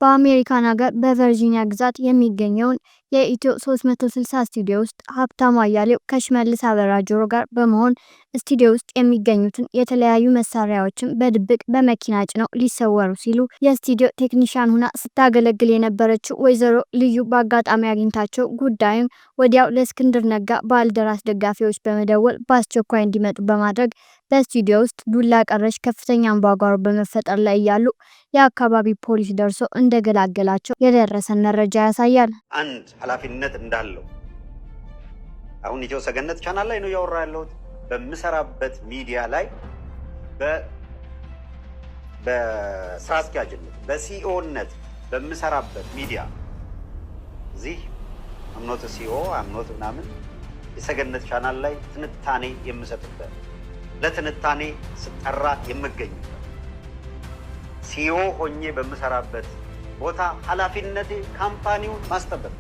በአሜሪካን ሀገር በቨርጂኒያ ግዛት የሚገኘውን የኢትዮ 360 ስቱዲዮ ውስጥ ሀብታሙ አያሌው ከሽመልስ አበራ ጆሮ ጋር በመሆን ስቱዲዮ ውስጥ የሚገኙትን የተለያዩ መሳሪያዎችን በድብቅ በመኪና ጭነው ሊሰወሩ ሲሉ የስቱዲዮ ቴክኒሻን ሁና ስታገለግል የነበረችው ወይዘሮ ልዩ በአጋጣሚ አግኝታቸው ጉዳዩን ወዲያው ለእስክንድር ነጋ ባልደራስ ደጋፊዎች በመደወል በአስቸኳይ እንዲመጡ በማድረግ በስቱዲዮ ውስጥ ዱላ ቀረሽ ከፍተኛ አምባጓሮ በመፈጠር ላይ እያሉ የአካባቢ ፖሊስ ደርሶ እንደገላገላቸው የደረሰን መረጃ ያሳያል። አንድ ኃላፊነት እንዳለው አሁን ኢትዮ ሰገነት ቻናል ላይ ነው እያወራ ያለሁት። በምሰራበት ሚዲያ ላይ በስራ አስኪያጅነት በ CEO ነት በምሰራበት ሚዲያ እዚህ I'm not CEO I'm not ምናምን የሰገነት ቻናል ላይ ትንታኔ የምሰጥበት፣ ለትንታኔ ስጠራ የምገኝበት፣ CEO ሆኜ በምሰራበት ቦታ ኃላፊነቴ company ውን ማስጠበቅ፣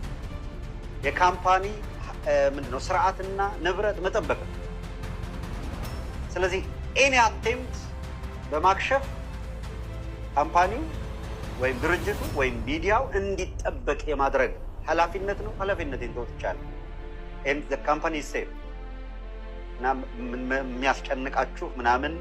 የ company ምንድነው ስርዓትና ንብረት መጠበቅ ነው። ስለዚህ any attempt በማክሸፍ company ው ወይም ድርጅቱ ወይም ሚዲያው እንዲጠበቅ የማድረግ ኃላፊነት ነው። ኃላፊነቴን ተወጥቻለሁ። And the company safe እና የሚያስጨንቃችሁ ምናምን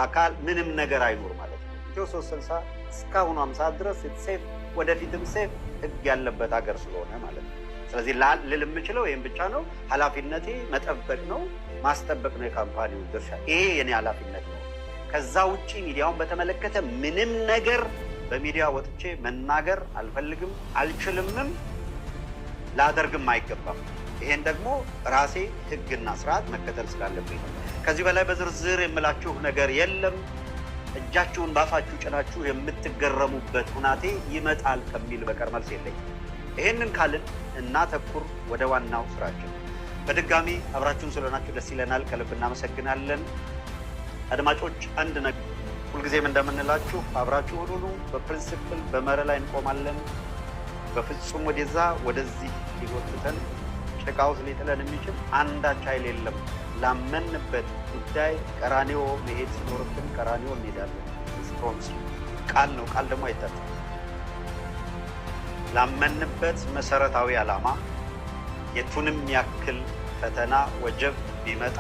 አካል ምንም ነገር አይኖር ማለት ነው። ኢትዮ 360 እስካሁኗም ሰዓት ድረስ safe፣ ወደፊትም safe፣ ህግ ያለበት ሀገር ስለሆነ ማለት ነው። ስለዚህ ልል የምችለው ይህም ብቻ ነው። ኃላፊነቴ መጠበቅ ነው፣ ማስጠበቅ ነው የ company ው ድርሻ። ይሄ የኔ ኃላፊነት ነው። ከዛ ውጭ ሚዲያውን በተመለከተ ምንም ነገር በሚዲያ ወጥቼ መናገር አልፈልግም፣ አልችልምም፣ ላደርግም አይገባም። ይሄን ደግሞ ራሴ ህግና ስርዓት መከተል ስላለብኝ ነው። ከዚህ በላይ በዝርዝር የምላችሁ ነገር የለም። እጃችሁን ባፋችሁ ጭናችሁ የምትገረሙበት ሁናቴ ይመጣል ከሚል በቀር መልስ የለኝም። ይሄንን ካልን እናተኩር ወደ ዋናው ስራችን። በድጋሚ አብራችሁን ስለሆናችሁ ደስ ይለናል፣ ከልብ እናመሰግናለን። አድማጮች፣ አንድ ነገር ሁልጊዜም እንደምንላችሁ አብራችሁ ሁኑ። በ principle በመርህ ላይ እንቆማለን። በፍጹም ወደዛ ወደዚህ ሊጎትተን ጭቃ ውስጥ ሊጥለን የሚችል አንዳች ኃይል የለም። ላመንበት ጉዳይ ቀራኒዮ መሄድ ሲኖርብን ቀራኒዮ እንሄዳለን። Promise ቃል ነው። ቃል ደግሞ አይታጠፍም። ላመንበት መሰረታዊ ዓላማ የቱንም ያክል ፈተና ወጀብ ቢመጣ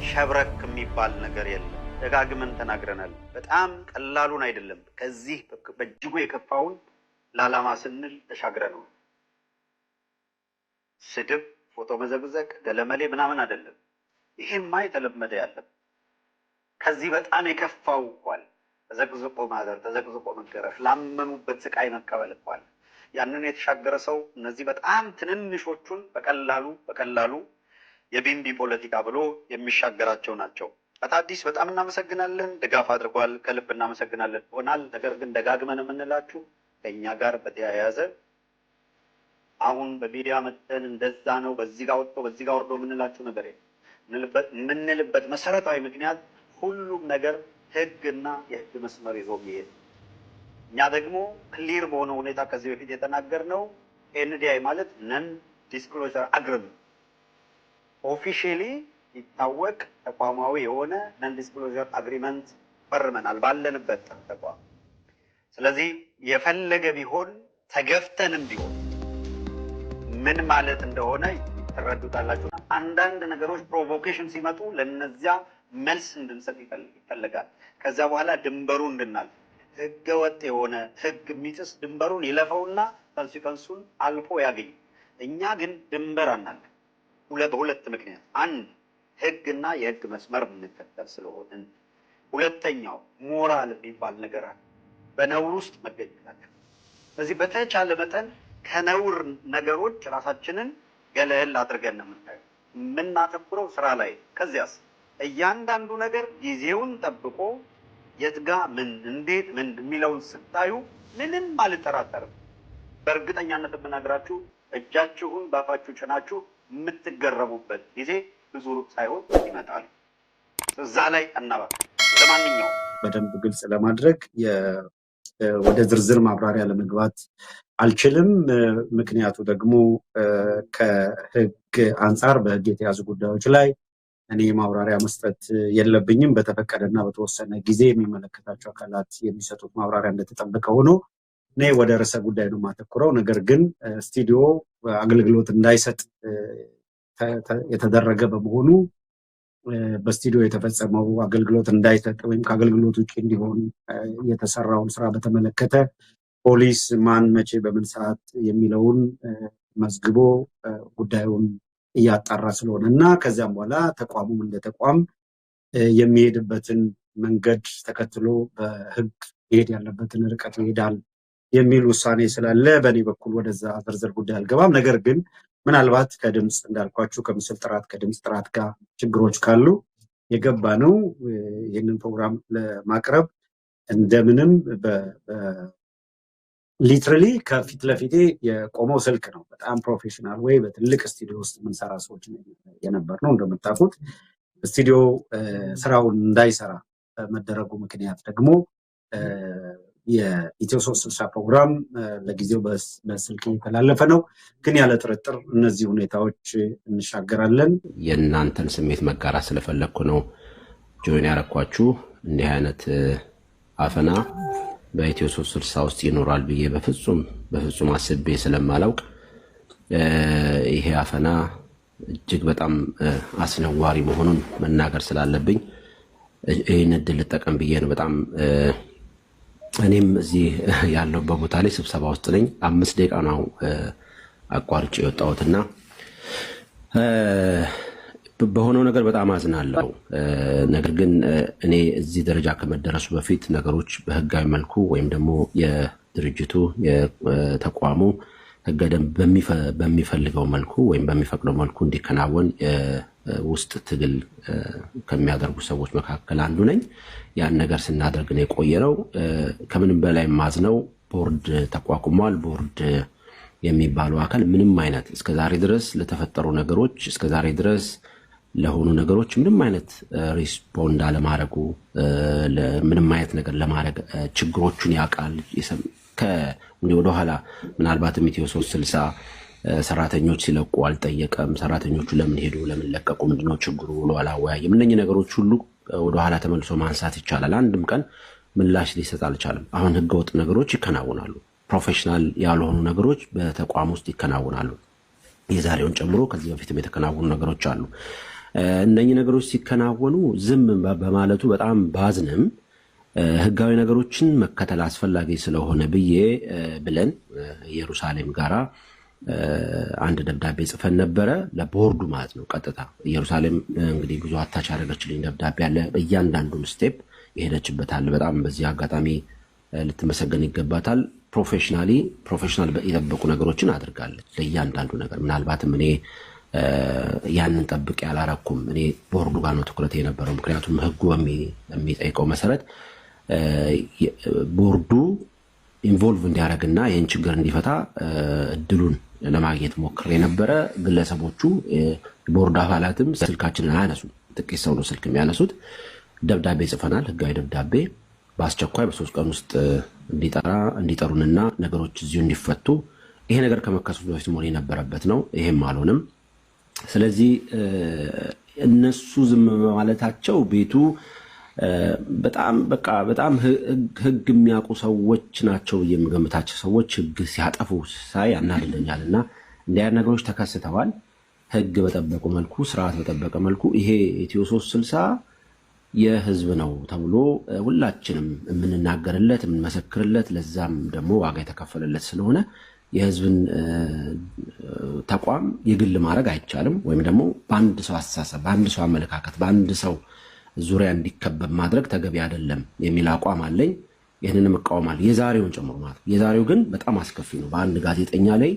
ሸብረክ የሚባል ነገር የለም። ደጋግመን ተናግረናል። በጣም ቀላሉን አይደለም፣ ከዚህ በእጅጉ የከፋውን ለዓላማ ስንል ተሻግረነው። ስድብ፣ ፎቶ መዘቅዘቅ፣ ገለመሌ ምናምን አይደለም። ይሄማ የተለመደ ያለም ከዚህ በጣም የከፋው እንኳን ተዘቅዝቆ ማደር፣ ተዘቅዝቆ መገረፍ፣ ላመኑበት ስቃይ መቀበል እንኳን ያንን የተሻገረ ሰው እነዚህ በጣም ትንንሾቹን በቀላሉ በቀላሉ የቢንቢ ፖለቲካ ብሎ የሚሻገራቸው ናቸው። አቶ አዲስ በጣም እናመሰግናለን። ድጋፍ አድርጓል። ከልብ እናመሰግናለን ሆናል። ነገር ግን ደጋግመን የምንላችሁ ከእኛ ጋር በተያያዘ አሁን በሚዲያ መጥተን እንደዛ ነው በዚህ ጋር ወጥቶ በዚህ ጋር ወርዶ የምንላችሁ ነገር የለም። የምንልበት መሰረታዊ ምክንያት ሁሉም ነገር ህግና የህግ መስመር ይዞ የሚሄድ፣ እኛ ደግሞ clear በሆነ ሁኔታ ከዚህ በፊት የተናገርነው NDA ማለት non disclosure agreement officially ይታወቅ ተቋማዊ የሆነ non disclosure agreement ፈርመናል ባለንበት ተቋም። ስለዚህ የፈለገ ቢሆን ተገፍተንም ቢሆን ምን ማለት እንደሆነ ትረዱታላችሁ። አንዳንድ ነገሮች provocation ሲመጡ ለነዚያ መልስ እንድንሰጥ ይፈልጋል። ከዚያ በኋላ ድንበሩ እንድናልፍ ህገ ወጥ የሆነ ህግ የሚጥስ ድንበሩን ይለፈውና consequence ኡን አልፎ ያገኝ። እኛ ግን ድንበር አናልፍ። በሁለት ምክንያት፣ አንድ ህግና የህግ መስመር የምንከተል ስለሆንን፣ ሁለተኛው ሞራል የሚባል ነገር አለ። በነውር ውስጥ መገኘታቸው። ስለዚህ በተቻለ መጠን ከነውር ነገሮች ራሳችንን ገለል አድርገን ነው የምናየው። የምናተኩረው ስራ ላይ። ከዚያስ እያንዳንዱ ነገር ጊዜውን ጠብቆ የት ጋ ምን እንዴት ምን የሚለውን ስታዩ ምንም አልጠራጠርም። በእርግጠኛነት የምነግራችሁ እጃችሁን ባፋችሁ ጭናችሁ የምትገረሙበት ጊዜ ብዙ ሩቅ ሳይሆን ይመጣል። እዛ ላይ አናባ ለማንኛውም በደንብ ግልጽ ለማድረግ ወደ ዝርዝር ማብራሪያ ለመግባት አልችልም። ምክንያቱ ደግሞ ከህግ አንጻር በህግ የተያዙ ጉዳዮች ላይ እኔ ማብራሪያ መስጠት የለብኝም። በተፈቀደና በተወሰነ ጊዜ የሚመለከታቸው አካላት የሚሰጡት ማብራሪያ እንደተጠበቀ ሆኖ እኔ ወደ ርዕሰ ጉዳይ ነው የማተኩረው። ነገር ግን ስቱዲዮ አገልግሎት እንዳይሰጥ የተደረገ በመሆኑ በስቱዲዮ የተፈጸመው አገልግሎት እንዳይሰጥ ወይም ከአገልግሎት ውጭ እንዲሆን የተሰራውን ስራ በተመለከተ ፖሊስ ማን፣ መቼ፣ በምን ሰዓት የሚለውን መዝግቦ ጉዳዩን እያጣራ ስለሆነ እና ከዚያም በኋላ ተቋሙም እንደ ተቋም የሚሄድበትን መንገድ ተከትሎ በሕግ መሄድ ያለበትን ርቀት ይሄዳል የሚል ውሳኔ ስላለ በእኔ በኩል ወደዛ ዝርዝር ጉዳይ አልገባም። ነገር ግን ምናልባት ከድምፅ እንዳልኳችሁ ከምስል ጥራት፣ ከድምፅ ጥራት ጋር ችግሮች ካሉ የገባ ነው ይህንን ፕሮግራም ለማቅረብ እንደምንም literally ከፊት ለፊቴ የቆመው ስልክ ነው። በጣም professional ወይ በትልቅ ስቱዲዮ ውስጥ የምንሰራ ሰዎች የነበር ነው። እንደምታውቁት ስቱዲዮ ስራውን እንዳይሰራ በመደረጉ ምክንያት ደግሞ የኢትዮ 360 ፕሮግራም ለጊዜው በስልክ እየተላለፈ ነው። ግን ያለ ጥርጥር እነዚህ ሁኔታዎች እንሻገራለን። የእናንተን ስሜት መጋራት ስለፈለግኩ ነው join ያረኳችሁ። እንዲህ አይነት አፈና በኢትዮ 360 ውስጥ ይኖራል ብዬ በፍጹም በፍጹም አስቤ ስለማላውቅ ይሄ አፈና እጅግ በጣም አስነዋሪ መሆኑን መናገር ስላለብኝ ይህን እድል ልጠቀም ብዬ ነው። በጣም እኔም እዚህ ያለሁበት ቦታ ላይ ስብሰባ ውስጥ ነኝ። 5 ደቂቃ ነው አቋርጬ የወጣሁትና በሆነው ነገር በጣም አዝናለሁ። ነገር ግን እኔ እዚህ ደረጃ ከመደረሱ በፊት ነገሮች በህጋዊ መልኩ ወይም ደግሞ የድርጅቱ የተቋሙ ህገ ደንብ በሚፈልገው መልኩ ወይም በሚፈቅደው መልኩ እንዲከናወን ውስጥ ትግል ከሚያደርጉ ሰዎች መካከል አንዱ ነኝ። ያን ነገር ስናደርግ ነው የቆየነው። ከምንም በላይ ማዝነው ቦርድ ተቋቁሟል። ቦርድ የሚባለው አካል ምንም አይነት እስከዛሬ ድረስ ለተፈጠሩ ነገሮች፣ እስከዛሬ ድረስ ለሆኑ ነገሮች ምንም አይነት respond አለማድረጉ፣ ምንም አይነት ነገር ለማድረግ ችግሮቹን ያውቃል። ወደኋላ ምናልባትም ኢትዮ 360 ሰራተኞች ሲለቁ አልጠየቀም። ሰራተኞቹ ለምን ሄዱ፣ ለምን ለቀቁ፣ ምንድነው ችግሩ ብሎ አላወያየም። እነኚህ ነገሮች ሁሉ ወደኋላ ተመልሶ ማንሳት ይቻላል። አንድም ቀን ምላሽ ሊሰጥ አልቻለም። አሁን ህገወጥ ነገሮች ይከናወናሉ። Professional ያልሆኑ ነገሮች በተቋም ውስጥ ይከናወናሉ። የዛሬውን ጨምሮ ከዚህ በፊትም የተከናወኑ ነገሮች አሉ። እነኚህ ነገሮች ሲከናወኑ ዝም በማለቱ በጣም ባዝንም ህጋዊ ነገሮችን መከተል አስፈላጊ ስለሆነ ብዬ ብለን ኢየሩሳሌም ጋራ አንድ ደብዳቤ ጽፈን ነበረ፣ ለቦርዱ ማለት ነው። ቀጥታ ኢየሩሳሌም እንግዲህ ብዙ attach ያደረገችልኝ ደብዳቤ አለ። በእያንዳንዱም step የሄደችበት አለ። በጣም በዚህ አጋጣሚ ልትመሰገን ይገባታል። Professionally professional የጠበቁ ነገሮችን አድርጋለች ለእያንዳንዱ ነገር። ምናልባትም እኔ ያንን ጠብቄ አላረኩም። እኔ ቦርዱ ጋር ነው ትኩረት የነበረው። ምክንያቱም ህጉ በሚጠይቀው መሰረት ቦርዱ involve እንዲያደርግና ይህን ችግር እንዲፈታ እድሉን ለማግኘት ሞክሬ የነበረ። ግለሰቦቹ ቦርዱ አባላትም ስልካችንን አያነሱም። ጥቂት ሰው ነው ስልክ የሚያነሱት። ደብዳቤ ጽፈናል፣ ህጋዊ ደብዳቤ በአስቸኳይ በ3 ቀን ውስጥ እንዲጠሩንና ነገሮች እዚሁ እንዲፈቱ፣ ይሄ ነገር ከመከሰቱ በፊት መሆን የነበረበት ነው። ይሄም አልሆነም። ስለዚህ እነሱ ዝም በማለታቸው ቤቱ በጣም በቃ በጣም ህግ የሚያውቁ ሰዎች ናቸው የምገምታቸው ሰዎች ህግ ሲያጠፉ ሳይ ያናድደኛል። እና እንዲህ አይነት ነገሮች ተከስተዋል። ህግ በጠበቁ መልኩ፣ ስርዓት በጠበቀ መልኩ ይሄ ኢትዮ 360 የህዝብ ነው ተብሎ ሁላችንም የምንናገርለት፣ የምንመሰክርለት፣ ለዛም ደግሞ ዋጋ የተከፈለለት ስለሆነ የህዝብን ተቋም የግል ማድረግ አይቻልም። ወይም ደግሞ በአንድ ሰው አስተሳሰብ፣ በአንድ ሰው አመለካከት፣ በአንድ ሰው ዙሪያ እንዲከበብ ማድረግ ተገቢ አይደለም የሚል አቋም አለኝ። ይህንንም እቃወማለሁ፣ የዛሬውን ጨምሮ ማለት ነው። የዛሬው ግን በጣም አስከፊ ነው። በአንድ ጋዜጠኛ ላይ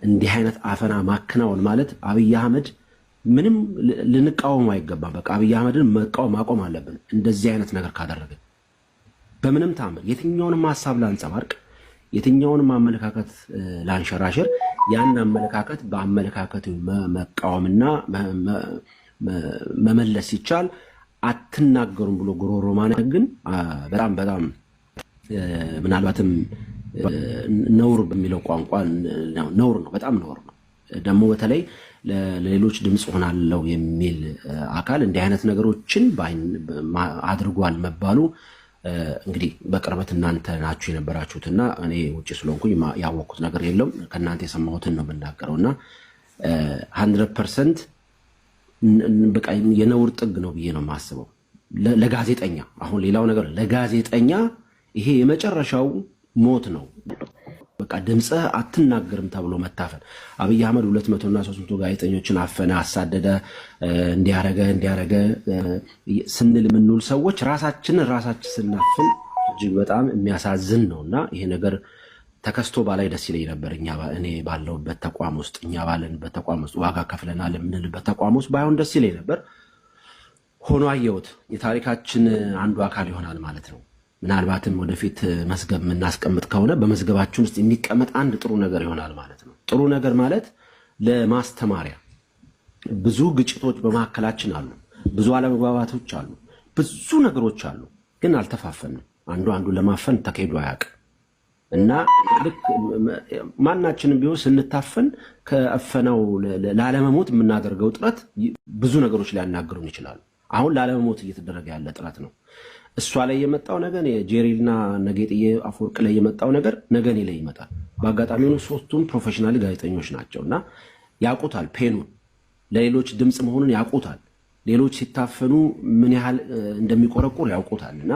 እንዲህ አይነት አፈና ማከናወን ማለት አብይ አህመድ ምንም ልንቃወም አይገባም። በቃ አብይ አህመድን መቃወም ማቆም አለብን። እንደዚህ አይነት ነገር ካደረግን በምንም ታምር የትኛውንም ሀሳብ ላንጸባርቅ፣ የትኛውንም አመለካከት ላንሸራሽር፣ ያን አመለካከት በአመለካከቱ መቃወምና መመለስ ሲቻል አትናገሩም ብሎ ጉሮሮ ማነቅ ግን በጣም በጣም ምናልባትም ነውር በሚለው ቋንቋ ነውር ነው፣ በጣም ነውር ነው። ደግሞ በተለይ ለሌሎች ድምፅ ሆናለሁ የሚል አካል እንዲህ አይነት ነገሮችን አድርጓል መባሉ እንግዲህ በቅርበት እናንተ ናችሁ የነበራችሁትና እኔ ውጭ ስለሆንኩኝ ያወቅኩት ነገር የለም፣ ከእናንተ የሰማሁትን ነው የምናገረው። እና 100% በቃ የነውር ጥግ ነው ብዬ ነው የማስበው። ለጋዜጠኛ፣ አሁን ሌላው ነገር፣ ለጋዜጠኛ ይሄ የመጨረሻው ሞት ነው። በቃ ድምፅህ አትናገርም ተብሎ መታፈን። አብይ አህመድ 200 እና 300 ጋዜጠኞችን አፈነ፣ አሳደደ፣ እንዲያረገ እንዲያረገ ስንል የምንውል ሰዎች ራሳችንን ራሳችን ስናፍን እጅግ በጣም የሚያሳዝን ነው። እና ይሄ ነገር ተከስቶ ባላይ ደስ ይለኝ ነበር። እኔ ባለሁበት ተቋም ውስጥ፣ እኛ ባለንበት ተቋም ውስጥ፣ ዋጋ ከፍለናል የምንልበት ተቋም ውስጥ ባይሆን ደስ ይለኝ ነበር። ሆኖ አየሁት። የታሪካችን አንዱ አካል ይሆናል ማለት ነው። ምናልባትም ወደፊት መዝገብ የምናስቀምጥ ከሆነ በመዝገባችን ውስጥ የሚቀመጥ አንድ ጥሩ ነገር ይሆናል ማለት ነው። ጥሩ ነገር ማለት ለማስተማሪያ። ብዙ ግጭቶች በመካከላችን አሉ፣ ብዙ አለመግባባቶች አሉ፣ ብዙ ነገሮች አሉ። ግን አልተፋፈንም። አንዱ አንዱ ለማፈን ተካሂዶ አያውቅም። እና ልክ ማናችንም ቢሆን ስንታፈን ከአፈናው ላለመሞት የምናደርገው ጥረት ብዙ ነገሮች ሊያናግሩን ይችላሉ። አሁን ላለመሞት እየተደረገ ያለ ጥረት ነው። እሷ ላይ የመጣው ነገር፣ የጄሪና ነጌጥዬ አፈወርቅ ላይ የመጣው ነገር ነገ እኔ ላይ ይመጣል። በአጋጣሚ ሆኖ ሶስቱም professional ጋዜጠኞች ናቸው እና ያውቁታል pain ኑን፣ ለሌሎች ድምፅ መሆኑን ያውቁታል። ሌሎች ሲታፈኑ ምን ያህል እንደሚቆረቁር ያውቁታል። እና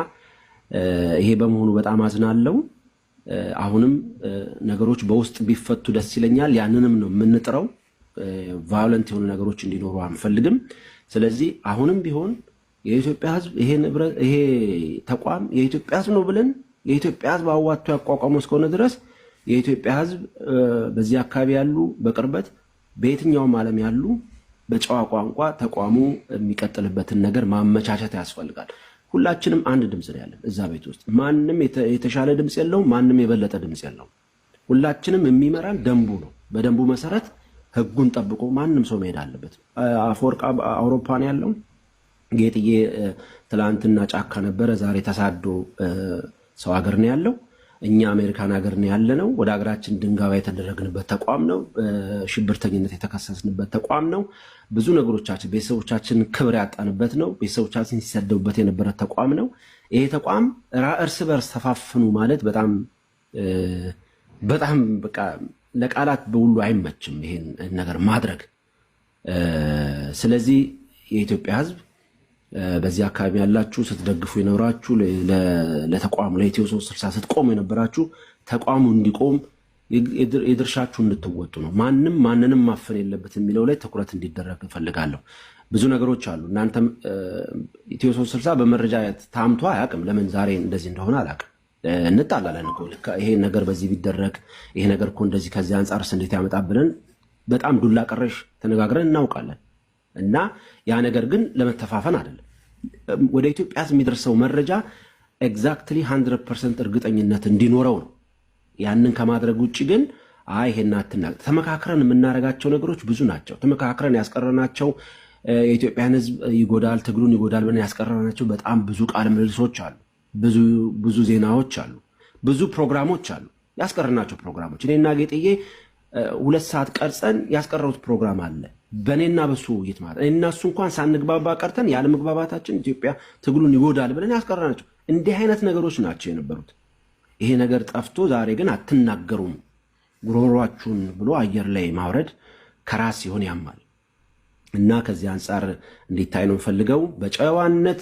ይሄ በመሆኑ በጣም አዝናለው። አሁንም ነገሮች በውስጥ ቢፈቱ ደስ ይለኛል። ያንንም ነው የምንጥረው። Violent የሆኑ ነገሮች እንዲኖሩ አንፈልግም። ስለዚህ አሁንም ቢሆን የኢትዮጵያ ሕዝብ፣ ይሄ ንብረት፣ ይሄ ተቋም የኢትዮጵያ ሕዝብ ነው ብለን የኢትዮጵያ ሕዝብ አዋጥቶ ያቋቋመው እስከሆነ ድረስ የኢትዮጵያ ሕዝብ በዚህ አካባቢ ያሉ፣ በቅርበት በየትኛውም ዓለም ያሉ በጨዋ ቋንቋ ተቋሙ የሚቀጥልበትን ነገር ማመቻቸት ያስፈልጋል። ሁላችንም አንድ ድምፅ ነው ያለን እዛ ቤት ውስጥ። ማንም የተሻለ ድምፅ የለውም። ማንም የበለጠ ድምፅ የለውም። ሁላችንም የሚመራን ደንቡ ነው። በደንቡ መሰረት ህጉን ጠብቆ ማንም ሰው መሄድ አለበት። አፈወርቅ አውሮፓ ነው ያለው። ጌጥዬ ትላንትና ጫካ ነበረ፣ ዛሬ ተሳዶ ሰው ሀገር ነው ያለው። እኛ አሜሪካን ሀገር ነው ያለነው። ወደ ሀገራችን እንድንገባ የተደረግንበት ተቋም ነው። ሽብርተኝነት የተከሰስንበት ተቋም ነው። ብዙ ነገሮቻችን፣ ቤተሰቦቻችን ክብር ያጣንበት ነው። ቤተሰቦቻችን ሲሰደቡበት የነበረ ተቋም ነው። ይሄ ተቋም እርስ በርስ ተፋፍኑ ማለት በጣም በጣም በቃ ለቃላት በሁሉ አይመችም ይሄን ነገር ማድረግ። ስለዚህ የኢትዮጵያ ሕዝብ፣ በዚህ አካባቢ ያላችሁ፣ ስትደግፉ የኖራችሁ፣ ለተቋሙ ለኢትዮ 360 ስትቆሙ የነበራችሁ ተቋሙ እንዲቆም የድርሻችሁ እንድትወጡ ነው። ማንም ማንንም ማፈን የለበት የሚለው ላይ ትኩረት እንዲደረግ እፈልጋለሁ። ብዙ ነገሮች አሉ። እናንተም ኢትዮ 360 በመረጃ ታምቶ አያውቅም። ለምን ዛሬ እንደዚህ እንደሆነ አላውቅም። እንጣላለን እኮ፣ ልክ ይሄ ነገር በዚህ ቢደረግ፣ ይሄ ነገር እኮ እንደዚህ ከዚህ አንጻርስ እንዴት ያመጣብንን በጣም ዱላ ቀረሽ ተነጋግረን እናውቃለን። እና ያ ነገር ግን ለመተፋፈን አይደለም። ወደ ኢትዮጵያ ሕዝብ የሚደርሰው መረጃ exactly 100% እርግጠኝነት እንዲኖረው ነው። ያንን ከማድረግ ውጭ ግን አይ ይሄን አትናገር፣ ተመካክረን የምናደርጋቸው ነገሮች ብዙ ናቸው። ተመካክረን ያስቀረናቸው፣ የኢትዮጵያን ሕዝብ ይጎዳል፣ ትግሉን ይጎዳል ብለን ያስቀረናቸው በጣም ብዙ ቃለ ምልልሶች አሉ፣ ብዙ ብዙ ዜናዎች አሉ፣ ብዙ ፕሮግራሞች አሉ። ያስቀረናቸው ፕሮግራሞች፣ እኔና ጌጥዬ 2 ሰዓት ቀርጸን ያስቀረውት ፕሮግራም አለ። በእኔና በሱ ውይይት ማለት እኔና እሱ እንኳን ሳንግባባ ቀርተን ያለ መግባባታችን ኢትዮጵያ ትግሉን ይጎዳል ብለን ያስቀረናቸው እንዲህ አይነት ነገሮች ናቸው የነበሩት። ይሄ ነገር ጠፍቶ ዛሬ ግን አትናገሩም ጉሮሯችሁን ብሎ አየር ላይ ማውረድ ከራስ ሲሆን ያማል። እና ከዚህ አንጻር እንዲታይ ነው የምፈልገው። በጨዋነት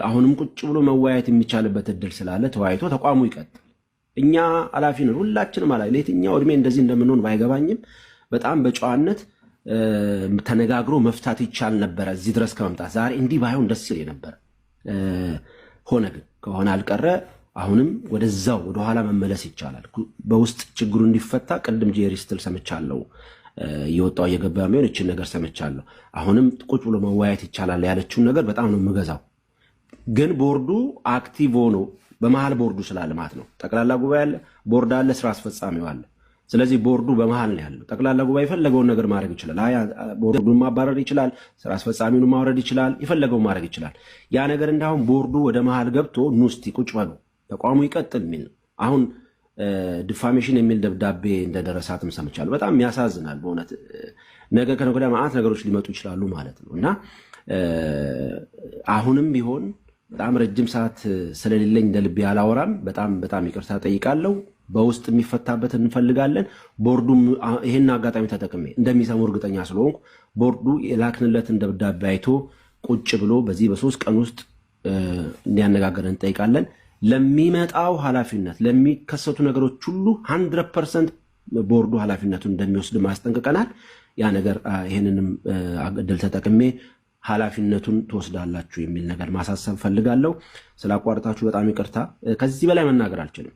አሁንም ቁጭ ብሎ መወያየት የሚቻልበት እድል ስላለ ተወያይቶ ተቋሙ ይቀጥል። እኛ ኃላፊ ነን፣ ሁላችንም ኃላፊ፣ ለየትኛው እድሜ እንደዚህ እንደምንሆን ባይገባኝም በጣም በጨዋነት ተነጋግሮ መፍታት ይቻል ነበረ። እዚህ ድረስ ከመምጣት ዛሬ እንዲህ ባይሆን ደስ ይል ነበረ። ሆነ ግን ከሆነ አልቀረ አሁንም ወደዛው ወደኋላ መመለስ ይቻላል። በውስጥ ችግሩ እንዲፈታ ቅድም ጄሪ ስትል ሰምቻለሁ። እየወጣው እየገባ የሚሆን ይችን ነገር ሰምቻለሁ። አሁንም ቁጭ ብሎ መወያየት ይቻላል ያለችውን ነገር በጣም ነው የምገዛው። ግን ቦርዱ active ሆኖ በመሀል ቦርዱ ስላለ ማለት ነው። ጠቅላላ ጉባኤ አለ፣ ቦርድ አለ፣ ስራ አስፈጻሚው አለ። ስለዚህ ቦርዱ በመሀል ነው ያለው። ጠቅላላ ጉባኤ የፈለገውን ነገር ማድረግ ይችላል። አይ ቦርዱን ማባረር ይችላል፣ ስራ አስፈጻሚውን ማውረድ ይችላል፣ የፈለገውን ማድረግ ይችላል። ያ ነገር እንዳሁን ቦርዱ ወደ መሀል ገብቶ ኑ እስቲ ቁጭ በሉ ተቋሙ ይቀጥል የሚል ነው። አሁን defamation የሚል ደብዳቤ እንደደረሳትም ሰምቻለሁ። በጣም ያሳዝናል በእውነት። ነገ ከነገ ወዲያ መዓት ነገሮች ሊመጡ ይችላሉ ማለት ነው። እና አሁንም ቢሆን በጣም ረጅም ሰዓት ስለሌለኝ እንደ ልቤ አላወራም። በጣም በጣም ይቅርታ ጠይቃለሁ። በውስጥ የሚፈታበትን እንፈልጋለን። ቦርዱም ይሄን አጋጣሚ ተጠቅሜ እንደሚሰሙ እርግጠኛ ስለሆንኩ ቦርዱ የላክንለትን ደብዳቤ አይቶ ቁጭ ብሎ በዚህ በ3 ቀን ውስጥ እንዲያነጋግረን እንጠይቃለን። ለሚመጣው ኃላፊነት ለሚከሰቱ ነገሮች ሁሉ 100% ቦርዱ ኃላፊነቱን እንደሚወስድ ማስጠንቅቀናል። ያ ነገር ይህንንም እድል ተጠቅሜ ኃላፊነቱን ትወስዳላችሁ የሚል ነገር ማሳሰብ ፈልጋለሁ። ስላቋርጣችሁ በጣም ይቅርታ። ከዚህ በላይ መናገር አልችልም።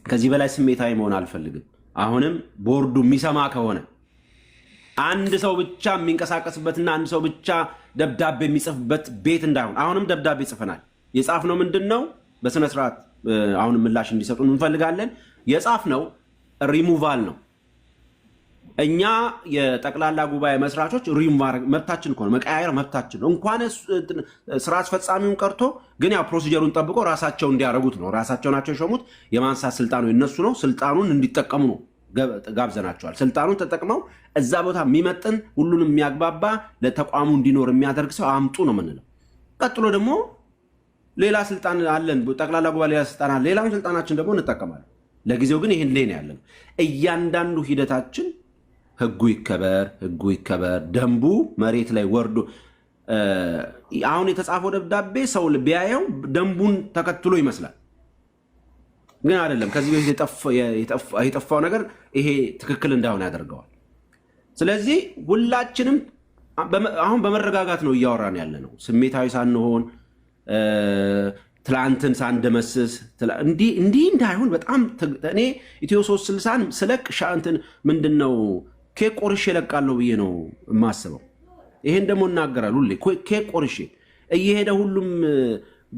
ከዚህ በላይ ስሜታዊ መሆን አልፈልግም። አሁንም ቦርዱ የሚሰማ ከሆነ አንድ ሰው ብቻ የሚንቀሳቀስበትና አንድ ሰው ብቻ ደብዳቤ የሚጽፍበት ቤት እንዳይሆን አሁንም ደብዳቤ ጽፈናል። የጻፍነው ምንድን ነው? በስነ ስርዓት አሁንም ምላሽ እንዲሰጡን እንፈልጋለን። የጻፍነው ሪሙቫል ነው። እኛ የጠቅላላ ጉባኤ መስራቾች መብታችን እኮ ነው፣ መቀያየር መብታችን ነው። እንኳን ስራ አስፈጻሚውን ቀርቶ ግን ያው procedure ኡን ጠብቆ ራሳቸው እንዲያደርጉት ነው። ራሳቸው ናቸው የሾሙት። የማንሳት ስልጣኑ የነሱ ነው። ስልጣኑን እንዲጠቀሙ ነው ጋብዘናቸዋል። ስልጣኑን ተጠቅመው እዛ ቦታ የሚመጥን፣ ሁሉንም የሚያግባባ፣ ለተቋሙ እንዲኖር የሚያደርግ ሰው አምጡ ነው የምንለው። ቀጥሎ ደግሞ ሌላ ስልጣን አለን፣ ጠቅላላ ጉባኤ ሌላ ስልጣን አለ። ሌላውን ስልጣናችን ደግሞ እንጠቀማለን። ለጊዜው ግን ይህን ላይ ነው ያለነው። እያንዳንዱ ሂደታችን ህጉ ይከበር፣ ህጉ ይከበር፣ ደንቡ መሬት ላይ ወርዶ አሁን የተጻፈው ደብዳቤ ሰው ቢያየው ደንቡን ተከትሎ ይመስላል፣ ግን አይደለም። ከዚህ በፊት የጠፋው ነገር ይሄ ትክክል እንዳይሆን ያደርገዋል። ስለዚህ ሁላችንም አሁን በመረጋጋት ነው እያወራን ያለ ነው፣ ስሜታዊ ሳንሆን፣ ትላንትን ሳንደመስስ፣ እንዲህ እንዳይሆን በጣም እኔ ኢትዮ 360ን ስለቅ እንትን ምንድን ነው ኬክ ቆርሼ እለቃለሁ ብዬ ነው የማስበው። ይሄን ደግሞ እናገራለሁ ሁሌ። ኬክ ቆርሼ እየሄደ ሁሉም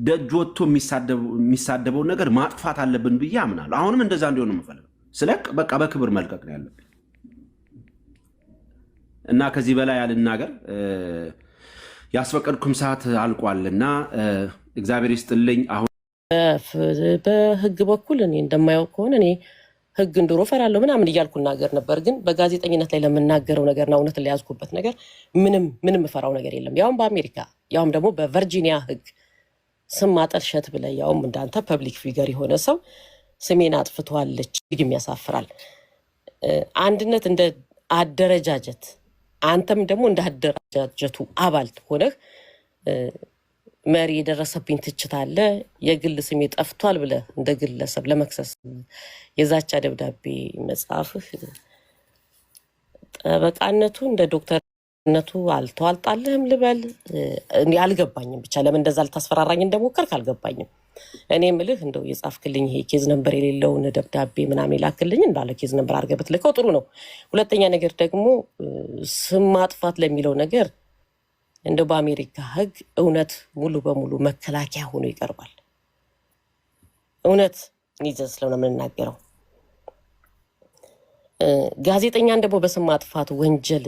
ደጅ ወጥቶ የሚሳደበውን ነገር ማጥፋት አለብን ብዬ አምናለሁ። አሁንም እንደዛ እንዲሆን ነው የምፈልገው። ስለቅ በቃ በክብር መልቀቅ ነው ያለብን እና ከዚህ በላይ አልናገር። ያስፈቀድኩም ሰዓት አልቋል እና እግዚአብሔር ይስጥልኝ። አሁን በህግ በኩል እኔ እንደማየው ከሆነ እኔ ህግን ድሮ እፈራለሁ ምናምን እያልኩ እናገር ነበር። ግን በጋዜጠኝነት ላይ ለምናገረው ነገርና እውነትን ለያዝኩበት ነገር ምንም ምንም እፈራው ነገር የለም። ያውም በአሜሪካ፣ ያውም ደግሞ በቨርጂኒያ ህግ ስም ማጠልሸት ብለህ፣ ያውም እንዳንተ public figure የሆነ ሰው ስሜን አጥፍቷለች፣ እጅግ ያሳፍራል። አንድነት እንደ አደረጃጀት አንተም ደግሞ እንደ አደረጃጀቱ አባል ሆነህ መሪ የደረሰብኝ ትችት አለ፣ የግል ስሜ ጠፍቷል ብለህ እንደ ግለሰብ ለመክሰስ የዛቻ ደብዳቤ መጻፍህ ጠበቃነቱ እንደ ዶክተርነቱ አልተዋጣልህም ልበል? እኔ አልገባኝም። ብቻ ለምን እንደዛ ልታስፈራራኝ እንደሞከርክ አልገባኝም። እኔ ምልህ እንደው የጻፍክልኝ ይሄ case number የሌለውን ደብዳቤ ምናምን የላክልኝን ባለ case number አድርገህ ብትልከው ጥሩ ነው። ሁለተኛ ነገር ደግሞ ስም ማጥፋት ለሚለው ነገር እንደው በአሜሪካ ሕግ እውነት ሙሉ በሙሉ መከላከያ ሆኖ ይቀርባል። እውነት ይዘን ስለሆነ የምንናገረው ጋዜጠኛን ደግሞ በስም ማጥፋት ወንጀል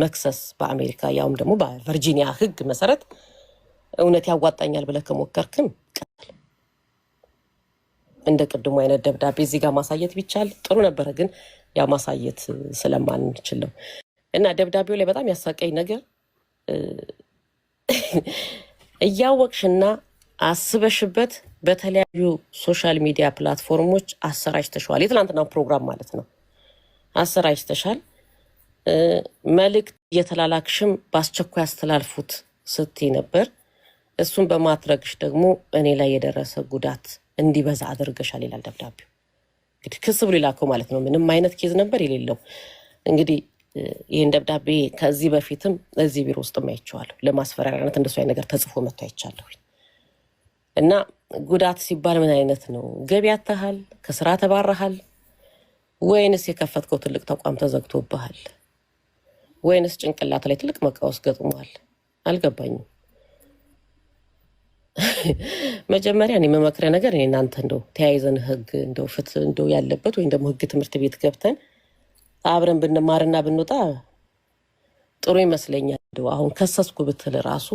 መክሰስ በአሜሪካ ያውም ደግሞ በቨርጂኒያ ሕግ መሰረት እውነት ያዋጣኛል ብለህ ከሞከርክም ቀጥል። እንደ ቅድሙ አይነት ደብዳቤ እዚህ ጋር ማሳየት ቢቻል ጥሩ ነበረ፣ ግን ያው ማሳየት ስለማንችል ነው። እና ደብዳቤው ላይ በጣም ያሳቀኝ ነገር እያወቅሽና አስበሽበት በተለያዩ social media platform ኦች አሰራጭተሸዋል። የትናንትናው ፕሮግራም ማለት ነው። አሰራጭተሻል። መልእክት እየተላላክሽም በአስቸኳይ አስተላልፉት ስትይ ነበር። እሱን በማድረግሽ ደግሞ እኔ ላይ የደረሰ ጉዳት እንዲበዛ አድርገሻል ይላል ደብዳቤው። እንግዲህ ክስ ብሎ የላከው ማለት ነው። ምንም አይነት case number የሌለው። እንግዲህ ይህን ደብዳቤ ከዚህ በፊትም እዚህ ቢሮ ውስጥም አይቼዋለሁ። ለማስፈራሪያነት እንደሱ አይነት ነገር ተጽፎ መጥቶ አይቻለሁኝ። እና ጉዳት ሲባል ምን አይነት ነው? ገቢ አጥተሃል? ከስራ ተባረሃል? ወይንስ የከፈትከው ትልቅ ተቋም ተዘግቶብሃል? ወይንስ ጭንቅላት ላይ ትልቅ መቃወስ ገጥሟል? አልገባኝም። መጀመሪያ እኔ የምመክረህ ነገር እኔ እናንተ እንደው ተያይዘን ህግ እንደው ፍትህ እንደው ያለበት ወይም ደግሞ ህግ ትምህርት ቤት ገብተን አብረን ብንማርና ብንወጣ ጥሩ ይመስለኛል። እንደው አሁን ከሰስኩ ብትል ራሱ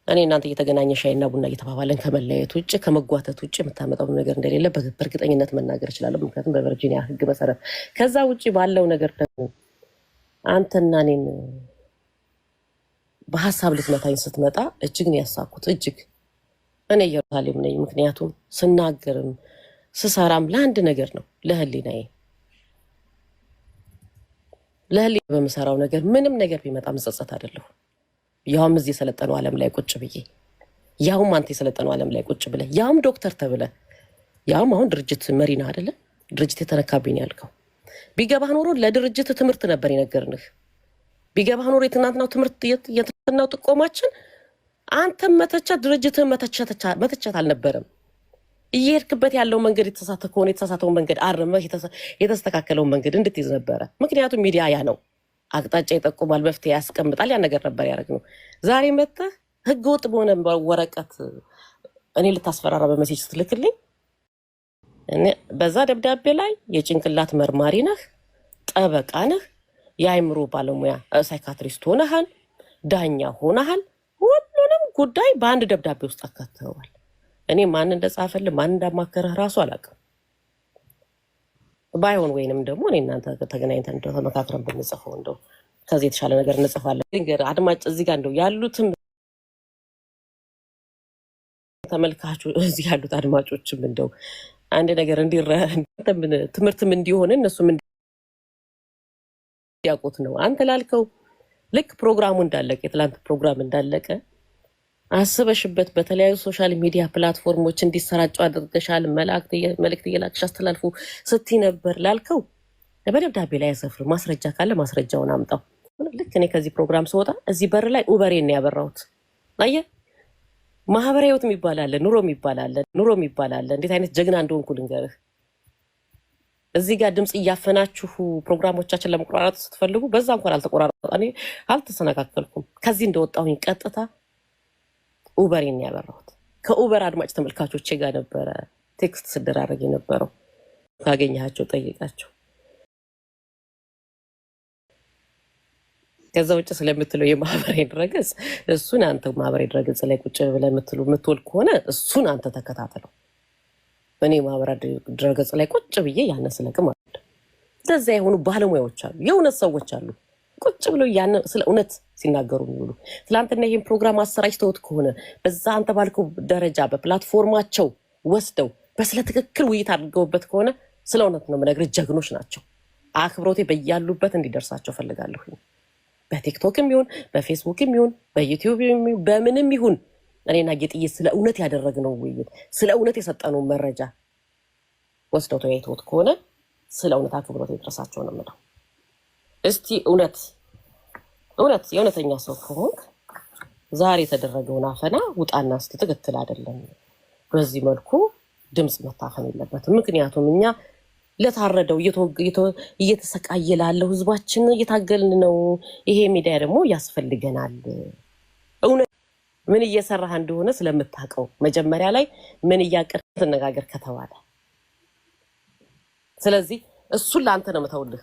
እኔ እናንተ እየተገናኘ ሻይና ቡና እየተባባለን ከመለያየት ውጭ፣ ከመጓተት ውጭ የምታመጣው ነገር እንደሌለ በእርግጠኝነት መናገር እችላለሁ። ምክንያቱም በቨርጂኒያ ህግ መሰረት። ከዛ ውጭ ባለው ነገር ደግሞ አንተና እኔን በሀሳብ ልትመታኝ ስትመጣ እጅግ ነው ያሳኩት። እጅግ እኔ ኢየሩሳሌም ነኝ። ምክንያቱም ስናገርም ስሰራም ለአንድ ነገር ነው፣ ለህሊናዬ። ለህሊና በምሰራው ነገር ምንም ነገር ቢመጣ ምጸጸት አይደለሁ። ያውም እዚህ የሰለጠነው ዓለም ላይ ቁጭ ብዬ፣ ያውም አንተ የሰለጠነው ዓለም ላይ ቁጭ ብለህ፣ ያውም ዶክተር ተብለህ፣ ያውም አሁን ድርጅት መሪ ነህ አይደለ? ድርጅት የተነካብኝ ያልከው ቢገባህ ኖሮ ለድርጅት ትምህርት ነበር የነገርንህ። ቢገባህ ኖሮ የትናንትናው ትምህርት የትናንትናው ጥቆማችን አንተም መተቸት ድርጅትህን መተቸት አልነበረም። እየሄድክበት ያለው መንገድ የተሳሳተ ከሆነ የተሳሳተውን መንገድ አርመህ የተስተካከለውን መንገድ እንድትይዝ ነበረ። ምክንያቱም ሚዲያ ያ ነው፣ አቅጣጫ ይጠቁማል፣ መፍትሄ ያስቀምጣል። ያን ነገር ነበር ያደረግነው። ዛሬ መጥተህ ህገ ወጥ በሆነ ወረቀት እኔ ልታስፈራራ በ message ስትልክልኝ እኔ በዛ ደብዳቤ ላይ የጭንቅላት መርማሪ ነህ፣ ጠበቃ ነህ፣ የአእምሮ ባለሙያ psychiatrist ሆነሃል፣ ዳኛ ሆነሃል። ሁሉንም ጉዳይ በአንድ ደብዳቤ ውስጥ አካትተዋል። እኔ ማን እንደጻፈልህ ማን እንዳማከረህ ራሱ አላውቅም። ባይሆን ወይንም ደግሞ እኔ እናንተ ተገናኝተን እንደው ተመካክረን ብንጽፈው እንደው ከዚህ የተሻለ ነገር እንጽፋለን። ልንገርህ አድማጭ፣ እዚህ ጋር እንደው ያሉትም ተመልካቹ እዚህ ያሉት አድማጮችም እንደው አንድ ነገር ትምህርትም እንዲሆን እነሱም እንዲያውቁት ነው። አንተ ላልከው ልክ ፕሮግራሙ እንዳለቀ፣ የትላንት ፕሮግራም እንዳለቀ አስበሽበት በተለያዩ social media platform ኦች እንዲሰራጩ አድርገሻል። መልእክት እየላክሽ አስተላልፉ ስትይ ነበር ላልከው በደብዳቤ ላይ አያሰፍርም። ማስረጃ ካለ ማስረጃውን አምጣው። ልክ እኔ ከዚህ ፕሮግራም ስወጣ እዚህ በር ላይ ኡበሬን ነው ያበራሁት። አየህ፣ ማህበራዊ ህይወት የሚባል አለ፣ ኑሮ የሚባል አለ፣ ኑሮ የሚባል አለ። እንዴት አይነት ጀግና እንደሆንኩ ልንገርህ። እዚህ ጋር ድምፅ እያፈናችሁ ፕሮግራሞቻችን ለመቆራረጥ ስትፈልጉ በዛ እንኳን አልተቆራረጠ፣ እኔ አልተሰነካከልኩም። ከዚህ እንደወጣሁኝ ቀጥታ ኡበሬን ያበራሁት። ከኡበር አድማጭ ተመልካቾቼ ጋር ነበረ text ስደራረግ የነበረው። ካገኘሃቸው ጠይቃቸው። ከዛ ውጭ ስለምትለው የማህበራዊ ድረገጽ እሱን አንተ ማህበራዊ ድረገጽ ላይ ቁጭ ብለህ የምትውል ከሆነ እሱን አንተ ተከታተለው። እኔ ማህበራዊ ድረገጽ ላይ ቁጭ ብዬ ያንን ስለቅም አለ። እንደዛ የሆኑ ባለሙያዎች አሉ፣ የእውነት ሰዎች አሉ፣ ቁጭ ብለው ያን ስለ እውነት ሲናገሩ የሚውሉ። ትላንትና ይህን ፕሮግራም አሰራጭተውት ከሆነ በዛ አንተ ባልከው ደረጃ በ platform ኣቸው ወስደው በስለ ትክክል ውይይት አድርገውበት ከሆነ ስለ እውነት ነው የምነግርህ፣ ጀግኖች ናቸው። አክብሮቴ በያሉበት እንዲደርሳቸው ፈልጋለሁ። በቲክቶክም ይሁን በፌስቡክም ይሁን በዩቲዩብ ይሁን በምንም ይሁን እኔና ጌጥዬ ስለ እውነት ያደረግነው ውይይት፣ ስለ እውነት የሰጠነው መረጃ ወስደው ተወያይተውት ከሆነ ስለ እውነት አክብሮቴ ይድረሳቸው ነው የምለው። እስቲ እውነት እውነት የእውነተኛ ሰው ከሆንክ ዛሬ የተደረገውን አፈና ውጣና እስቲ ትክክል አይደለም፣ በዚህ መልኩ ድምፅ መታፈን የለበትም። ምክንያቱም እኛ ለታረደው እየተሰቃየ ላለው ህዝባችን እየታገልን ነው። ይሄ ሚዲያ ደግሞ ያስፈልገናል። እውነት ምን እየሰራህ እንደሆነ ስለምታውቀው መጀመሪያ ላይ ምን እያቀድክ ትነጋገር ከተባለ፣ ስለዚህ እሱን ለአንተ ነው የምተውልህ።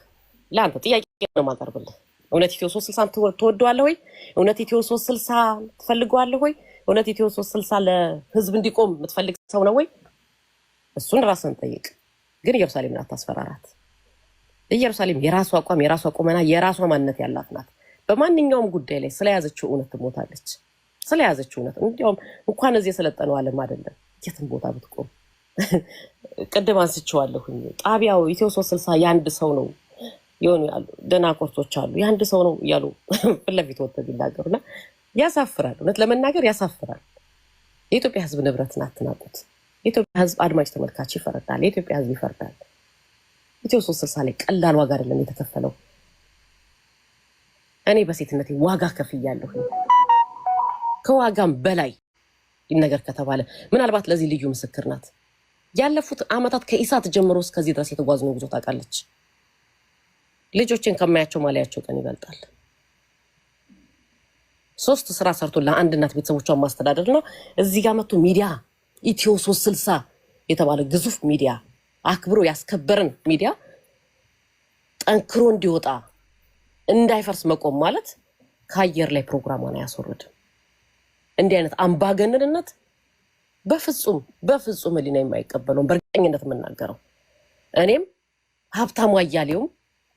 ለአንተ ጥያቄ ነው የማቀርብልህ። እውነት ኢትዮ 360 ትወደዋለህ ወይ? እውነት ኢትዮ 360 ትፈልገዋለህ ወይ? እውነት ኢትዮ 360 ለህዝብ እንዲቆም የምትፈልግ ሰው ነው ወይ? እሱን ራስን ጠይቅ። ግን ኢየሩሳሌምን አታስፈራራት። ኢየሩሳሌም የራሷ አቋም፣ የራሷ ቁመና፣ የራሷ ማንነት ያላት ናት። በማንኛውም ጉዳይ ላይ ስለያዘችው እውነት ትሞታለች። ስለያዘችው እውነት እንዲያውም እንኳን እዚህ የሰለጠነው ዓለም አይደለም የትም ቦታ ብትቆም፣ ቅድም አንስቼዋለሁኝ። ጣቢያው ኢትዮ 360 የአንድ ሰው ነው የሆኑ ያሉ ደናቁርቶች አሉ። የአንድ ሰው ነው እያሉ ፊት ለፊት ወጥተው ቢናገሩና ያሳፍራል። እውነት ለመናገር ያሳፍራል። የኢትዮጵያ ሕዝብ ንብረትን አትናቁት። የኢትዮጵያ ሕዝብ አድማጭ ተመልካች ይፈርዳል። የኢትዮጵያ ሕዝብ ይፈርዳል። ኢትዮ 360 ላይ ቀላል ዋጋ አይደለም የተከፈለው። እኔ በሴትነቴ ዋጋ ከፍያለሁ። ከዋጋም በላይ ይነገር ከተባለ ምናልባት ለዚህ ልዩ ምስክር ናት። ያለፉት ዓመታት ከኢሳት ጀምሮ እስከዚህ ድረስ የተጓዝነው ጉዞ ታውቃለች። ልጆችን ከማያቸው ማለያቸው ቀን ይበልጣል። ሶስት ስራ ሰርቶ ለአንድ እናት ቤተሰቦቿን ማስተዳደር ነው። እዚህ ጋር መጥቶ ሚዲያ ኢትዮ 360 የተባለ ግዙፍ ሚዲያ፣ አክብሮ ያስከበረን ሚዲያ ጠንክሮ እንዲወጣ እንዳይፈርስ መቆም ማለት ከአየር ላይ ፕሮግራሟን አያስወርድም። እንዲህ አይነት አምባገነንነት በፍጹም በፍጹም ሕሊና የማይቀበለውን በእርግጠኝነት የምናገረው እኔም ሀብታሙ አያሌውም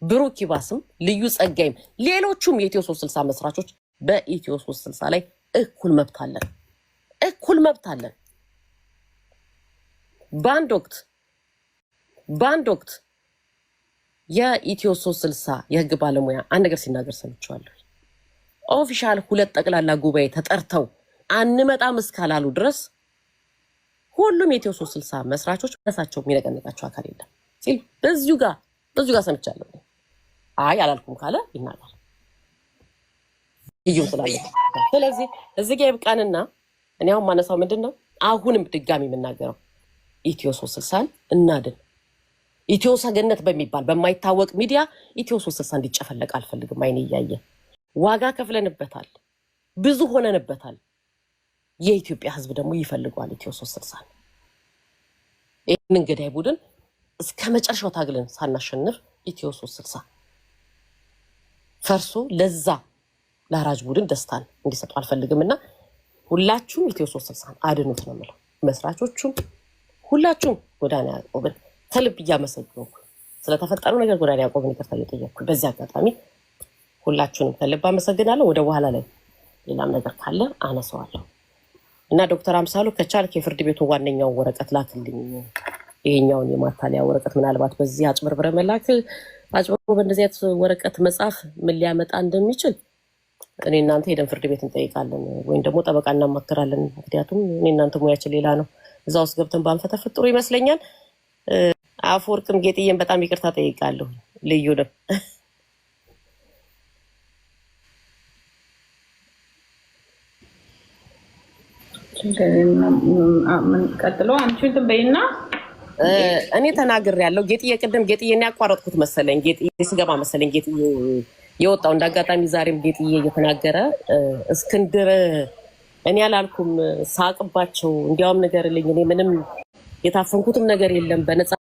ብሩክ ይባስም ልዩ ጸጋይም ሌሎቹም የኢትዮ 360 መስራቾች በኢትዮ 360 ላይ እኩል መብት አለን፣ እኩል መብት አለን። በአንድ ወቅት የኢትዮ 360 የህግ ባለሙያ አንድ ነገር ሲናገር ሰምቼዋለሁ። Official ሁለት ጠቅላላ ጉባኤ ተጠርተው አንመጣም እስካላሉ ድረስ ሁሉም የኢትዮ 360 መስራቾች ራሳቸው የሚነቀንቃቸው አካል የለም ሲል በዚሁ ጋር ሰምቻለሁ። አይ አላልኩም ካለ ይናገር እዩ ስላለ፣ ስለዚህ እዚህ ጋ ይብቃንና እኔ አሁን ማነሳው ምንድን ነው፣ አሁንም ድጋሚ የምናገረው ኢትዮ 360ን እናድን። ኢትዮ ሰገነት በሚባል በማይታወቅ ሚዲያ ኢትዮ 360 እንዲጨፈለቅ አልፈልግም። አይኔ እያየ ዋጋ ከፍለንበታል፣ ብዙ ሆነንበታል። የኢትዮጵያ ሕዝብ ደግሞ ይፈልገዋል ኢትዮ 360ን። ይህንን ገዳይ ቡድን እስከ መጨረሻው ታግለን ሳናሸንፍ ኢትዮ 360 ፈርሶ ለዛ ለአራጅ ቡድን ደስታን እንዲሰጡ አልፈልግም እና ሁላችሁም ኢትዮ 360ን አድኑት ነው የምለው። መስራቾቹም ሁላችሁም ጎዳና ያዕቆብን ከልብ እያመሰገንኩ፣ ስለተፈጠረው ነገር ጎዳና ያዕቆብን ይቅርታ እየጠየቅኩ፣ በዚህ አጋጣሚ ሁላችሁንም ከልብ አመሰግናለሁ። ወደ በኋላ ላይ ሌላም ነገር ካለ አነሳዋለሁ እና ዶክተር አምሳሉ ከቻልክ የፍርድ ቤቱን ዋነኛውን ወረቀት ላክልኝ። ይሄኛውን የማታለያ ወረቀት ምናልባት በዚህ አጭበርብረ መላክ፣ አጭበርብሮ በእንደዚህ አይነት ወረቀት መጻፍ ምን ሊያመጣ እንደሚችል እኔ እናንተ ሄደን ፍርድ ቤት እንጠይቃለን ወይም ደግሞ ጠበቃ እናማክራለን። ምክንያቱም እኔ እናንተ ሙያችን ሌላ ነው። እዛ ውስጥ ገብተን ባንፈተፍት ጥሩ ይመስለኛል። አፈወርቅም ጌጥዬን በጣም ይቅርታ ጠይቃለሁ። ልዩ ነው። ቀጥሎ አንቺ እንትን በይና። እኔ ተናግሬ ያለው ጌጥዬ፣ ቅድም ጌጥዬን ያቋረጥኩት መሰለኝ። ጌጥዬ ስገባ መሰለኝ ጌጥዬ የወጣው። እንደ አጋጣሚ ዛሬም ጌጥዬ እየተናገረ እስክንድር እኔ አላልኩም ሳቅባቸው፣ እንዲያውም ንገርልኝ፣ እኔ ምንም የታፈንኩትም ነገር የለም፣ በነፃነት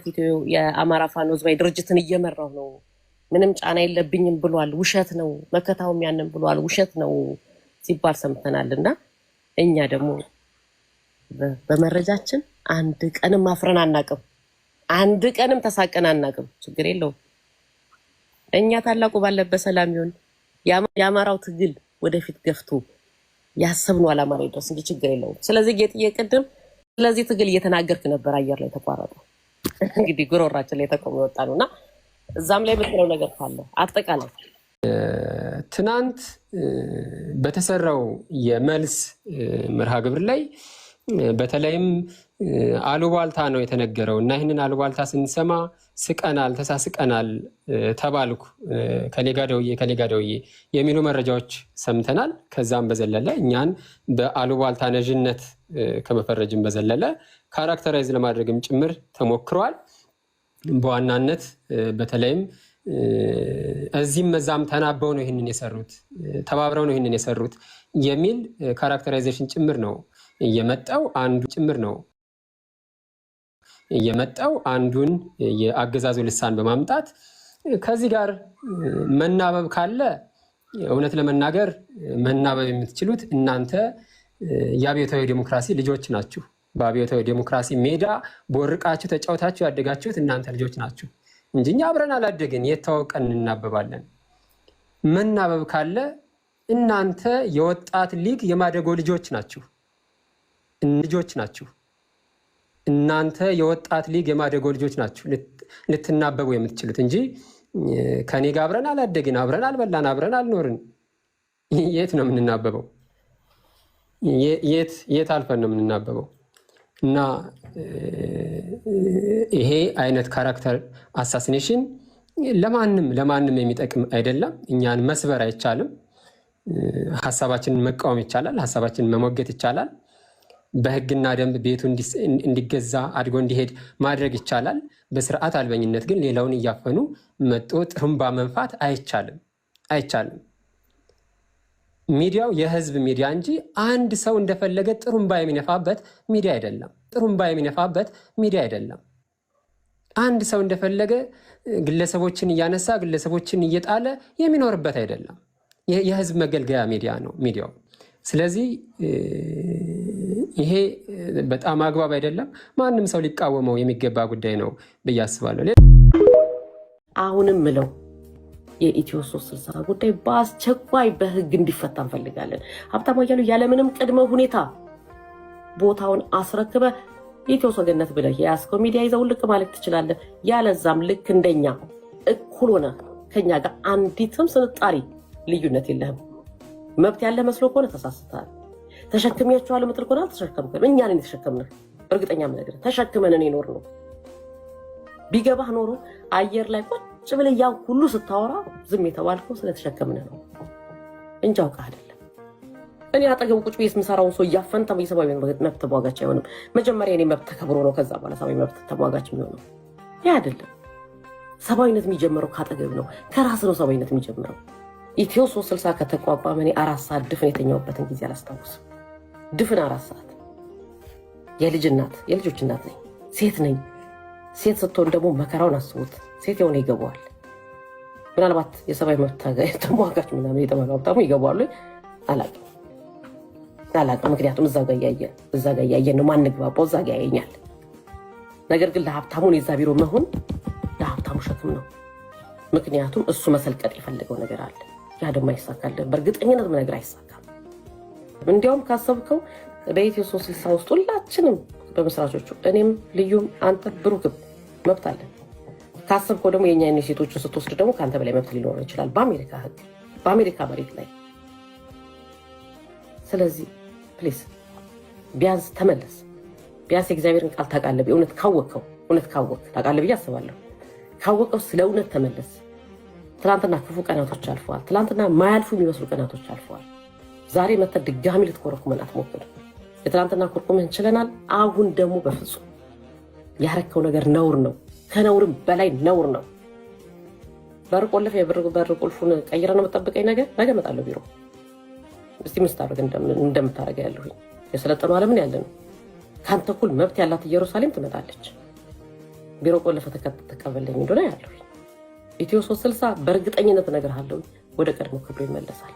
ኢትዮ የአማራ ፋኖ ህዝባዊ ድርጅትን እየመራው ነው፣ ምንም ጫና የለብኝም ብሏል። ውሸት ነው። መከታውም ያንን ብሏል። ውሸት ነው ሲባል ሰምተናል። እና እኛ ደግሞ በመረጃችን አንድ ቀንም አፍረን አናቅም። አንድ ቀንም ተሳቀን አናቅም። ችግር የለውም። እኛ ታላቁ ባለበት ሰላም ይሁን። የአማራው ትግል ወደፊት ገፍቶ ያሰብነው ዓላማ ላይ ድረስ እንጂ ችግር የለውም። ስለዚህ ጌጥዬ ቅድም ስለዚህ ትግል እየተናገርክ ነበር፣ አየር ላይ ተቋረጠ። እንግዲህ ጉሮራችን ላይ ተቆሞ የወጣ ነው እና እዛም ላይ የምትለው ነገር ካለ አጠቃላይ። ትናንት በተሰራው የመልስ መርሃ ግብር ላይ በተለይም አሉባልታ ነው የተነገረው እና ይህንን አሉባልታ ስንሰማ ስቀናል፣ ተሳስቀናል ተባልኩ፣ ከሌጋ ደውዬ ከሌጋ ደውዬ የሚሉ መረጃዎች ሰምተናል። ከዛም በዘለለ እኛን በአሉባልታ ነዥነት ከመፈረጅም በዘለለ characterize ለማድረግም ጭምር ተሞክሯል። በዋናነት በተለይም እዚህም እዛም ተናበው ነው ይህንን የሰሩት፣ ተባብረው ነው ይህንን የሰሩት የሚል characterization ጭምር ነው የመጣው አንዱ ጭምር ነው የመጣው። አንዱን የአገዛዙ ልሳን በማምጣት ከዚህ ጋር መናበብ ካለ፣ እውነት ለመናገር መናበብ የምትችሉት እናንተ የአብዮታዊ ዴሞክራሲ ልጆች ናችሁ። በአብዮታዊ ዴሞክራሲ ሜዳ ቦርቃችሁ ተጫውታችሁ ያደጋችሁት እናንተ ልጆች ናችሁ እንጂ እኛ አብረን አላደግን። የት ተዋውቀን እንናበባለን? መናበብ ካለ እናንተ የወጣት ሊግ የማደጎ ልጆች ናችሁ ልጆች ናችሁ። እናንተ የወጣት ሊግ የማደጎ ልጆች ናችሁ ልትናበቡ የምትችሉት እንጂ ከኔ ጋር አብረን አላደግን፣ አብረን አልበላን፣ አብረን አልኖርን። የት ነው የምንናበበው? የት አልፈን ነው የምንናበበው? እና ይሄ አይነት character assassination ለማንም ለማንም የሚጠቅም አይደለም። እኛን መስበር አይቻልም። ሀሳባችንን መቃወም ይቻላል። ሀሳባችንን መሞገት ይቻላል። በሕግና ደንብ ቤቱ እንዲገዛ አድጎ እንዲሄድ ማድረግ ይቻላል። በስርዓት አልበኝነት ግን ሌላውን እያፈኑ መጦ ጥሩምባ መንፋት አይቻልም አይቻልም። ሚዲያው የህዝብ ሚዲያ እንጂ አንድ ሰው እንደፈለገ ጥሩምባ የሚነፋበት ሚዲያ አይደለም። ጥሩምባ የሚነፋበት ሚዲያ አይደለም። አንድ ሰው እንደፈለገ ግለሰቦችን እያነሳ ግለሰቦችን እየጣለ የሚኖርበት አይደለም። የህዝብ መገልገያ ሚዲያ ነው ሚዲያው። ስለዚህ ይሄ በጣም አግባብ አይደለም። ማንም ሰው ሊቃወመው የሚገባ ጉዳይ ነው ብዬ አስባለሁ። አሁንም ምለው የኢትዮ 360 ጉዳይ በአስቸኳይ በህግ እንዲፈታ እንፈልጋለን። ሀብታሙ አያሌው ያለምንም ቅድመ ሁኔታ ቦታውን አስረክበ የኢትዮ ሰገነት ብለህ የያዝከው ሚዲያ ይዘው ልቅ ማለት ትችላለህ። ያለዛም ልክ እንደኛ እኩል ሆነ ከኛ ጋር አንዲትም ስንጣሪ ልዩነት የለህም። መብት ያለ መስሎ ከሆነ ተሳስተሃል። ተሸክሚያቸዋለሁ የምትል ከሆነ አልተሸከምክም። እኛ ነን የተሸከምንህ። እርግጠኛ የምነግርህ ተሸክመንን የኖር ነው። ቢገባህ ኖሮ አየር ላይ ቁጭ ብለህ ያን ሁሉ ስታወራ ዝም የተባልከው ስለተሸከምንህ ነው እንጂ አውቀህ አይደለም። እኔ አጠገቡ ቁጭ ብዬ የምሰራውን ሰው እያፈን የሰብአዊ መብት ተሟጋች አይሆንም። መጀመሪያ የኔ መብት ተከብሮ ነው ከዛ በኋላ ሰብአዊ መብት ተሟጋች የሚሆነው። ይህ አይደለም። ሰብአዊነት የሚጀምረው ካጠገብ ነው፣ ከራስ ነው ሰብአዊነት የሚጀምረው። ኢትዮ 360 ከተቋቋመ እኔ 4 ሰዓት ድፍን የተኛሁበትን ጊዜ አላስታውስም። ድፍን 4 ሰዓት። የልጅ እናት፣ የልጆች እናት ነኝ፣ ሴት ነኝ። ሴት ስትሆን ደግሞ መከራውን አስቡት። ሴት የሆነ ይገባዋል። ምናልባት የሰብአዊ መብት ተሟጋች ምናምን የተባለው ሀብታሙ ይገባዋል አላውቅም አላውቅም። ምክንያቱም እዛ ጋ እያየን ነው ማንግባባው፣ እዛ ጋ ያየኛል። ነገር ግን ለሀብታሙን የዛ ቢሮ መሆን ለሀብታሙ ሸክም ነው። ምክንያቱም እሱ መሰልቀጥ የፈለገው ነገር አለ። ያ ደግሞ አይሳካልም። በእርግጠኝነት ነገር አይሳካም። እንዲያውም ካሰብከው በኢትዮ 360 ውስጥ ሁላችንም በመስራቾቹ እኔም፣ ልዩም፣ አንተ፣ ብሩክም መብት አለን። ካሰብከው ደግሞ የኛ ሴቶችን ስትወስድ ደግሞ ከአንተ በላይ መብት ሊኖር ይችላል በአሜሪካ ሕግ፣ በአሜሪካ መሬት ላይ። ስለዚህ please ቢያንስ ተመለስ። ቢያንስ የእግዚአብሔርን ቃል ታውቃለህ። እውነት ካወቅከው፣ እውነት ካወቅ ታውቃለህ ብዬ አስባለሁ። ካወቀው ስለ እውነት ተመለስ። ትናንትና ክፉ ቀናቶች አልፈዋል። ትናንትና ማያልፉ የሚመስሉ ቀናቶች አልፈዋል። ዛሬ መተህ ድጋሚ ልትኮረኩመን አትሞክር። የትናንትና ኮርኩመን ችለናል። አሁን ደግሞ በፍጹም ያረከው ነገር ነውር ነው። ከነውርም በላይ ነውር ነው። በር ቆልፍ፣ የበር ቁልፉን ቀይረ ነው የምጠብቀኝ። ነገ ነገ እመጣለሁ ቢሮ። እስቲ ምን ስታደርግ እንደምታደርገ ያለሁኝ የሰለጠኑ ዓለምን ያለ ነው። ከአንተ እኩል መብት ያላት ኢየሩሳሌም ትመጣለች። ቢሮ ቆልፈ ተቀበለኝ እንደሆነ ያለሁኝ ኢትዮ 360 በእርግጠኝነት እነግርሃለሁ ወደ ቀድሞ ክብሩ ይመለሳል።